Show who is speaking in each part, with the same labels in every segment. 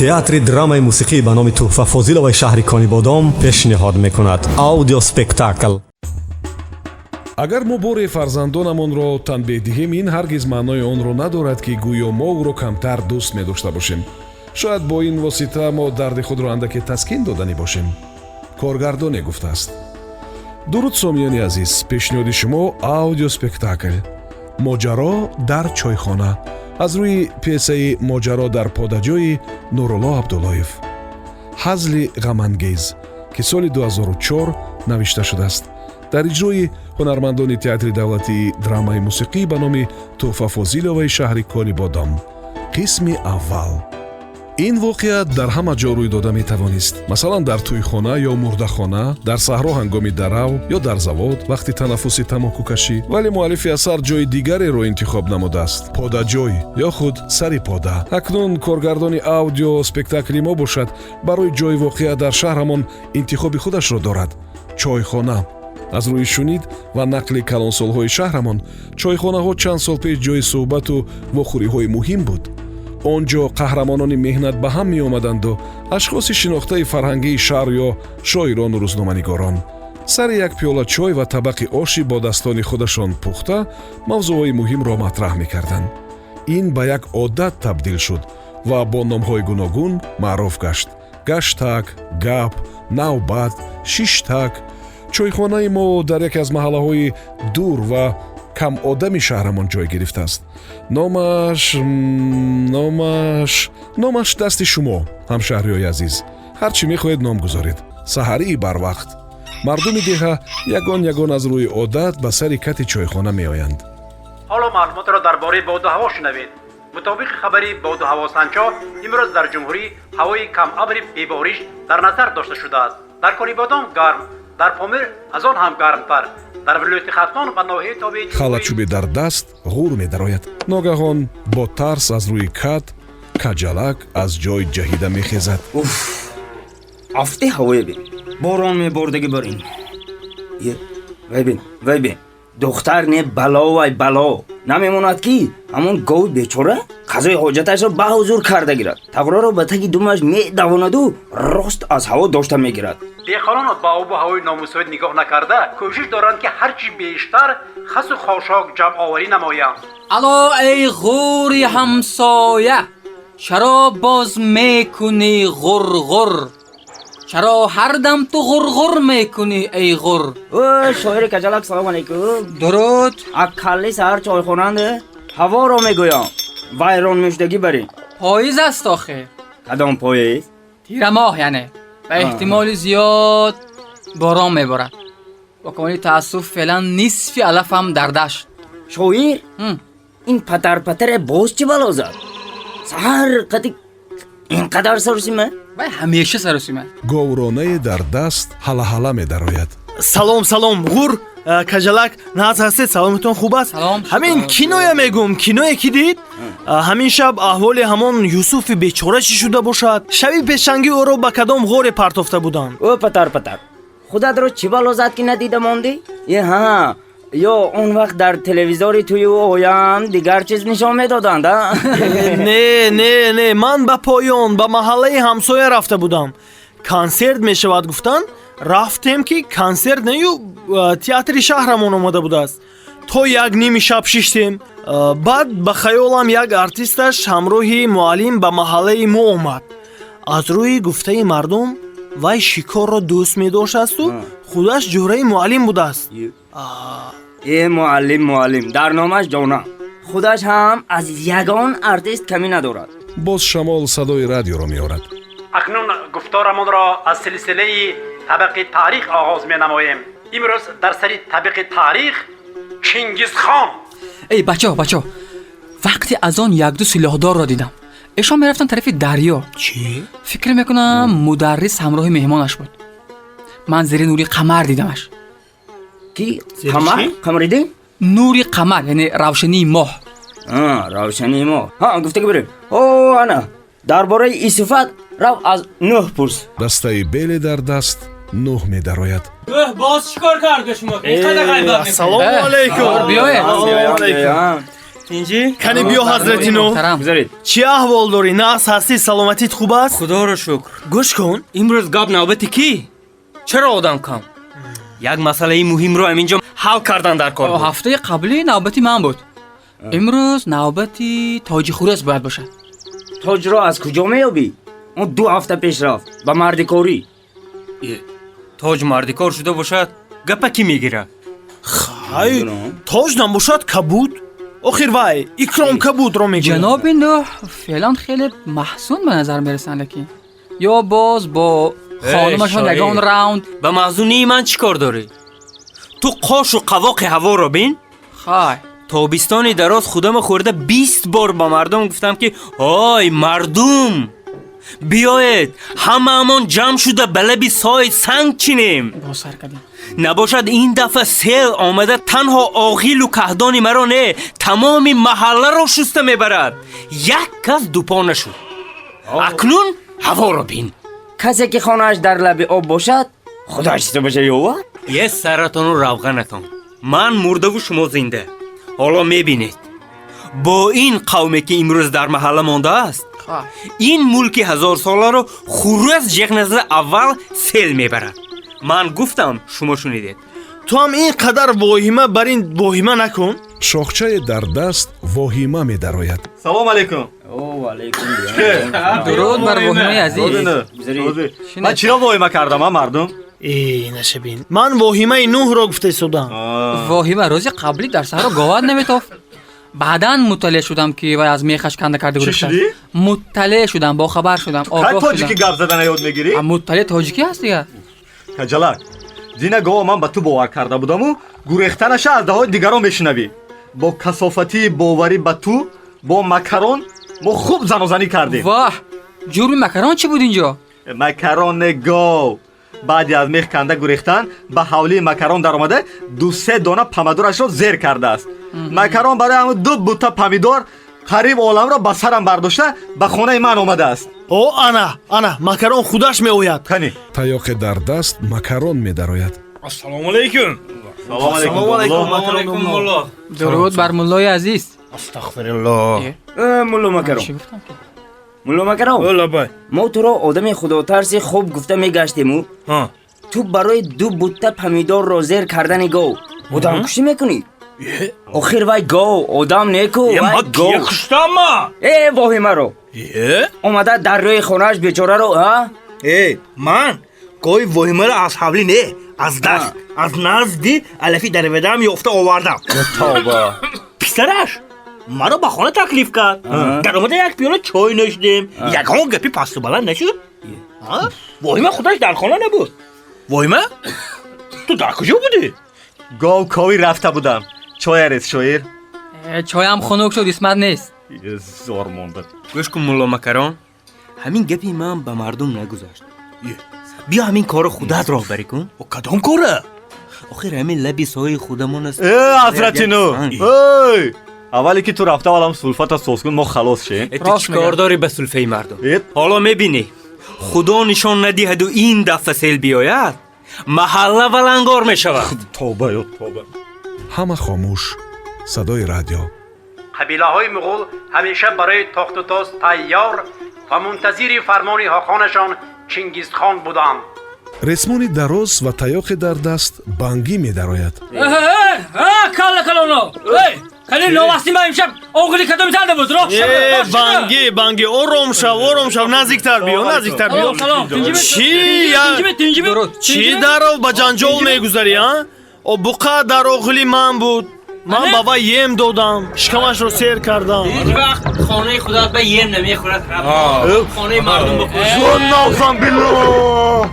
Speaker 1: Театри драмаи мусиқӣ ба номи Тӯҳфа Фозиловаи шаҳри Конибодом пешниҳод мекунад аудиоспектакл.
Speaker 2: Агар мо боре фарзандонамонро танбеҳ диҳем, ин ҳаргиз маънои онро надорад, ки гӯё мо ӯро камтар дӯст медошта бошем. Шояд бо ин восита мо дарди худро андаке таскин доданӣ бошем, коргардоне гуфтааст. Дуруд, сомиёни азиз! Пешниҳоди шумо аудиоспектакл «Моҷаро дар чойхона» аз рӯи пьесаи «Моҷаро дар подаҷои» Нурулло Абдуллоев, ҳазли ғамангез, ки соли 2004 навишта шудааст, дар иҷрои ҳунармандони Театри давлатии драмаи мусиқӣ ба номи Тӯҳфа Фозиловаи шаҳри Конибодом. Қисми аввал. Ин воқеа дар ҳама ҷо рӯй дода метавонист, масалан, дар тӯйхона ё мурдахона, дар саҳро ҳангоми дарав ё дар завод вақти танаффуси тамокукашӣ. Вале муаллифи асар ҷои дигареро интихоб намудааст: подаҷой ё худ сари пода. Акнун коргардони аудио спектакли мо бошад, барои ҷои воқеа дар шаҳрамон интихоби худашро дорад: чойхона. Аз рӯи шунид ва нақли калонсолҳои шаҳрамон, чойхонаҳо чанд сол пеш ҷои суҳбату вохӯриҳои муҳим буд. Он ҷо қаҳрамонони меҳнат ба ҳам меомаданду ашхоси шинохтаи фарҳангии шаҳр ё шоирону рӯзноманигорон сари як пиёла чой ва табақи оши бо дастони худашон пухта мавзӯъҳои муҳимро матраҳ мекарданд. Ин ба як одат табдил шуд ва бо номҳои гуногун маъруф гашт: гаштак, гап, навбат, шиштак. Чойхонаи мо дар яке аз маҳаллаҳои дур ва камодами шаҳрамон ҷой гирифтааст. Номаш дасти шумо, ҳамшаҳриёи азиз, ҳар чӣ мехоҳед ном гузоред. Саҳарии барвақт мардуми деҳа ягон ягон аз рӯи одат ба сари кати чойхона меоянд.
Speaker 3: Ҳоло маълумотро дар бораи боду ҳаво шунавед. Мутобиқи хабари боду ҳавосанҷҳо, имрӯз дар ҷумҳурӣ ҳавои камабри бебориш дар назар дошта шудааст. Дар Конибодом гарм, дар Помир аз он ҳам гармтар, дар вилояти Хатлон ва ноҳияи тобеи
Speaker 2: Халачӯбе дар даст ғур медарояд. Ногаҳон бо тарс аз рӯи кат Каҷалак аз ҷой ҷаҳида мехезад.
Speaker 4: Уф, афти ҳавое бин, борон мебордаги бар ин. Е, вай бин, вай бин, духтар не, бало, вай бало намемонад, ки ҳамон гови бечора қазои ҳоҷаташро ба ҳузур карда гирад. Тағроро ба таги думаш медавонаду рост аз ҳаво дошта мегирад.
Speaker 3: Деҳқонон ба обу ҳавои номусоид нигоҳ накарда, кӯшиш доранд, ки ҳарчи бештар хасу хошок ҷамъоварӣ намоянд.
Speaker 5: Ало, эй ғури ҳамсоя, чаро боз мекунӣ ғурғур? Чаро ҳар дам ту ғурғур мекунӣ, эй ғур?
Speaker 4: О, шоири Каҷалак, салом алайкум!
Speaker 5: Дуруд.
Speaker 4: Аккалли саҳар чойхонанд, ҳаворо мегӯям, вайрон мешудагӣ барин.
Speaker 5: Поиз аст охе.
Speaker 4: Кадом поиз?
Speaker 5: Тирамоҳ, яъне ба эҳтимоли зиёд борон меборад. Бо камоли таассуф, феълан нисфи алафам дар дашт.
Speaker 4: Шоир, ин патар-патаре боз чӣ бало зад? Саҳар қати ин қадар саросима?
Speaker 5: Вай ҳамеша саросима.
Speaker 2: Говронае дар даст ҳалаҳала медарояд.
Speaker 6: Салом, салом, ғур Каҷалак, нағз ҳастед? Саломатон хуб аст?
Speaker 5: Салом.
Speaker 6: Ҳамин киноя мегӯм, киное ки дид ҳамин шаб, аҳволи ҳамон Юсуфи бечора чӣ шуда бошад? Шаби пешангӣ ӯро ба кадом ғоре партофта буданд?
Speaker 4: Ӯ патар-патар, худатро чӣ бало зад, ки надида мондӣ? Е ҳа, ё он вақт дар телевизори тӯи оям дигар чиз нишон медоданд, а?
Speaker 6: Не, не, не, ман ба поён, ба маҳаллаи ҳамсоя рафта будам. Консерт мешавад гуфтанд, рафтем, ки консерт нею, театри шаҳрамон омада будааст. То як ними шаб шиштем. Баъд ба хаёлам як артисташ ҳамроҳи муаллим ба маҳаллаи мо омад. Аз рӯи гуфтаи мардум, вай шикорро дӯст медоштасту худаш ҷӯраи муаллим будааст.
Speaker 4: Е, муаллим, муаллим дар номаш ҷона, худаш ҳам аз ягон артист камӣ надорад.
Speaker 2: Боз шамол садои радиоро меорад.
Speaker 3: Акнун гуфторамонро аз силсилаи табақи таърих оғоз менамоем. Имрӯз дар сари табақи таърих Чингизхон.
Speaker 5: Эй бачаҳо, бачаҳо, вақте аз он якду силоҳдорро дидам, эшон мерафтанд тарафи дарё.
Speaker 6: Чӣ?
Speaker 5: Фикр мекунам, мударрис ҳамроҳи меҳмонаш буд. Ман зери нури қамар дидамаш.
Speaker 4: Ки? Қамар? Қамариддин?
Speaker 5: Нури қамар, яъне равшании моҳ.
Speaker 4: Равшании моҳ, ҳа, гуфтаги бирем. О, ана дар бораи исифат рав, аз Нӯҳ пурс.
Speaker 2: Дастаи беле дар даст Нӯҳ медарояд.
Speaker 7: Нӯҳ, боз чӣ кор карда шумо? Ин қадар ғайбат мекунед?
Speaker 6: Ассалому алайкум.
Speaker 5: Биёед.
Speaker 6: Ассалому алайкум.
Speaker 7: Тинҷӣ?
Speaker 6: Кани биё, ҳазрати Нӯҳ.
Speaker 4: Гузаред.
Speaker 6: Чӣ аҳвол дорӣ? Нағз ҳастӣ? Саломатит хуб аст?
Speaker 7: Худоро шукр.
Speaker 6: Гӯш кун.
Speaker 7: Имрӯз гап навбати кӣ? Чаро одам кам? Як масъалаи муҳимро ҳаминҷо ҳал кардан дар кор буд.
Speaker 5: Ҳафтаи қаблӣ навбати ман буд, имрӯз навбати Тоҷи Хурӯс бояд бошад.
Speaker 4: Тоҷро аз куҷо меёбӣ? Он 2 ҳафта пеш рафт ба мардикорӣ.
Speaker 7: Тоҷ мардикор шуда бошад, гапа кӣ мегирад?
Speaker 6: Хай, Тоҷ набошад, Кабуд. Охир вай Икром Кабудро мегӯяд.
Speaker 5: Ҷаноби Нӯҳ феълан хеле маҳзун ба назар мерасанд, лекин ё боз бо хонумашон ягон раунд.
Speaker 7: Ба маҳзунии ман чӣ кор дорӣ? Ту қошу қавоқи ҳаворо бин.
Speaker 5: Хай.
Speaker 7: Тобистони дароз худама хӯрда 20 бор ба мардум гуфтам, ки ой мардум, биёед ҳамаамон ҷамъ шуда ба лаби сой санг чинем.
Speaker 5: Боз сар кардем.
Speaker 7: Набошад, ин дафъа сел омада танҳо оғилу каҳдони маро не, тамоми маҳалларо шуста мебарад. Як кас дупо нашуд. Акнун ҳаворо бин.
Speaker 4: Касе ки хонааш дар лаби об бошад, худаш ҳисобаша ёвад.
Speaker 7: Е, саратону равғанатон, ман мурдаву шумо зинда. Ҳоло мебинед, бо ин қавме ки имрӯз дар маҳалла мондааст, ин мулки ҳазорсоларо хурӯс ҷеғ назада аввал сел мебарад. Ман гуфтам, шумо шунидед.
Speaker 6: Ту ҳам ин қадар воҳима бар ин воҳима накун.
Speaker 2: Шохчае дар даст воҳима медарояд.
Speaker 1: Салом алейкум.
Speaker 5: Дуруд бар воҳимаи азиз.
Speaker 1: Ман чиро воҳима кардам, а мардум?
Speaker 6: Э, нашабин, ман воҳимаи Нӯҳро гуфта истодам.
Speaker 5: Воҳима рӯзи қаблӣ дар саҳро говат наметофт. Баъдан мутталеъ шудам, ки вай аз мехаш канда карда гурехта. Мутталеъ шудам, бохабар шудам.
Speaker 1: Огоҳ. Тоҷикӣ гап задана ёд мегирӣ?
Speaker 5: Мутталеъ тоҷикӣ ҳаст дигар.
Speaker 1: Каҷалак, дина гова ман ба ту бовар карда будаму гурехтанаша аз даҳои дигарон мешунавӣ. Бо касофатии боварӣ ба ту бо Макарон мо хуб занозанӣ кардем.
Speaker 5: Воҳ, ҷурми Макарон чӣ буд инҷо?
Speaker 1: Макароне гов баъди аз мех канда гурехтан ба ҳавлии Макарон даромада, ду-се дона помидорашро зер кардааст. Макарон барои ҳамн ду бута помидор қариб оламро ба сарам бардошта ба хонаи ман омадааст.
Speaker 6: О, ана, ана Макарон худаш меояд.
Speaker 1: Кани.
Speaker 2: Таёқе дар даст Макарон медарояд.
Speaker 8: Ассалому алайкум.
Speaker 1: Салому
Speaker 6: алайкум.
Speaker 7: Мулло.
Speaker 5: Дуруд бар муллои азиз.
Speaker 8: Астағфируллоҳ.
Speaker 4: Мулло Макарон, мулло Макарон,
Speaker 8: лабай.
Speaker 4: Мо туро одами худотарси хуб гуфта мегаштему ту барои ду бутта помидорро зер кардани гов одамкушӣ мекунӣ. Охир вай гов, одам неку. Вай гов.
Speaker 8: Куштама?
Speaker 4: Э, воҳимаро омада дар рӯи хонааш бечораро, а?
Speaker 8: Э, ман гови воҳимаро аз ҳавлӣ не, аз даст, аз назди алафи дарведаам ёфта овардам.
Speaker 1: Тавба.
Speaker 8: Писараш маро ба хона таклиф кард. Даромада як пиёла чой нӯшидем, ягон гапи пасту баланд нашуд. Воҳима худаш дар хона набуд. Воҳима, ту дар куҷо будӣ?
Speaker 1: Гов ковӣ рафта будам. Чоя рез, шоир.
Speaker 5: Чоям хунук шуд, исмат нест.
Speaker 1: Зор монда.
Speaker 7: Гӯш кун, мулло Макарон, ҳамин гапи ман ба мардум нагузашт. Биё, ҳамин корро худат роҳбарӣ кун.
Speaker 8: Кадом кора?
Speaker 7: Охир ҳамин лаби соҳи худамон аст.
Speaker 1: Э, ҳазрати Нӯ, эй, аввале ки ту рафта, аввалам сулфата соз кун, мо халос шем.
Speaker 7: Ту чӣ кор дорӣ ба сулфаи мардум? Ҳоло мебинӣ, худо нишон надиҳаду ин дафъа сел биёяд, маҳалла валангор мешавад.
Speaker 1: Тавба, ё тавба.
Speaker 2: Ҳама хомӯш. Садои радио.
Speaker 3: Қабилаҳои муғул ҳамеша барои тохтутоз тайёр ва мунтазири фармони ҳоқонашон Чингизхон буданд.
Speaker 2: Ресмони дароз ва таёқе дар даст Бангӣ медарояд.
Speaker 9: Калла калоно, кани новастӣ, ма имшаб оғили кадоми танда буд? Роҳ.
Speaker 6: Бангӣ, Бангӣ, ором шав, ором шав, наздиктар биё, наздиктар биё. Чӣ чӣ даров ба ҷанҷол мегузарӣ, а? О, буқа дар оғили ман буд, ман ба вай ем додам, шикамашро сер кардам.
Speaker 7: Ҳеҷ вақт хонаи худат ба ем намехӯрад, хонаи мардум бихӯр.
Speaker 1: Навзам билло.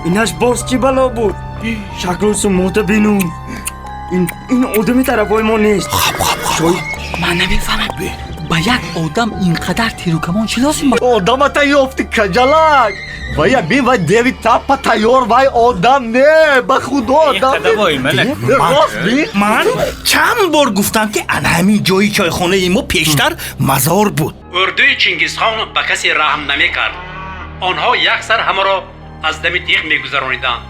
Speaker 4: Инаш боз чӣ бало буд? Шаклу сумота бину. Ин одами тарафҳои мо нест.
Speaker 5: Ман намефаҳмам, ба як одам ин қадар тирукамон чӣ лозим?
Speaker 1: Одамата ёфти, каҷалак. Вая бин, вай деви таппа тайёр, вай одам не, ба худо одам. Рост бин.
Speaker 8: Ман чанд бор гуфтам, ки ана ҳамин ҷои чойхонаи мо пештар мазор буд.
Speaker 3: Урдуи Чингизхон ба касе раҳм намекард. Онҳо як сар ҳамаро аз дами теғ мегузарониданд,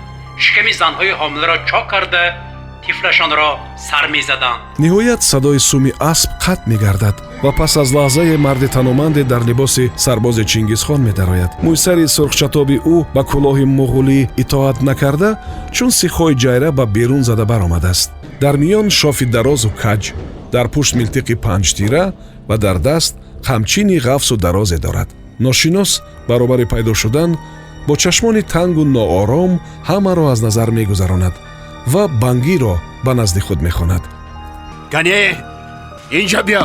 Speaker 3: шиками занҳои ҳомиларо чок карда. Тифлашонро сар мезаданд.
Speaker 2: Ниҳоят садои суми асп қатъ мегардад ва пас аз лаҳзае марди таноманде дар либоси сарбози Чингизхон медарояд. Мӯйсари сурхчатоби ӯ ба кӯлоҳи муғулӣ итоат накарда, чун сихҳои ҷайра ба берун зада баромадааст. Дар миён шофи дарозу каҷ, дар пушт милтиқи панҷтира ва дар даст қамчини ғафсу дарозе дорад. Ношинос баробари пайдо шудан бо чашмони тангу ноором ҳамаро аз назар мегузаронад ва Бангиро ба назди худ мехонад.
Speaker 10: Кане, инҷа биё.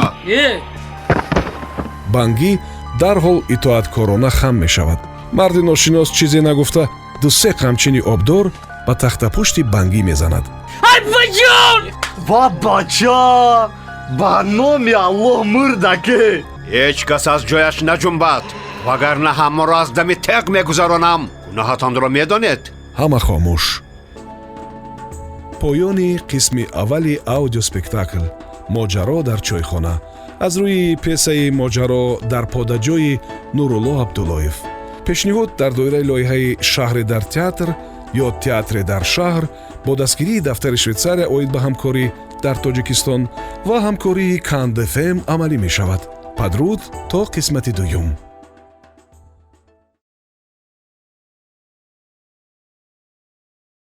Speaker 2: Бангӣ дарҳол итоаткорона хам мешавад. Марди ношинос чизе нагуфта, ду-се қамчини обдор ба тахтапушти Бангӣ мезанад.
Speaker 9: Ай, баҷон!
Speaker 1: Ва бача, ба номи Аллоҳ, мурдаке!
Speaker 10: Ҳеҷ кас аз ҷояш наҷунбад, вагарна ҳамаро аз дами теғ мегузаронам. Гуноҳатонро медонед.
Speaker 2: Ҳама хомӯш. Поёни қисми аввали аудиоспектакл «Моҷаро дар чойхона» аз рӯи пьесаи «Моҷаро дар подаҷои» Нурулло Абдуллоев. Пешниҳод дар доираи лоиҳаи «Шаҳре дар театр» ё «Театре дар шаҳр» бо дастгирии дафтари Швейтсария оид ба ҳамкорӣ дар Тоҷикистон ва ҳамкории Кандфм амалӣ мешавад. Падруд то қисмати дуюм.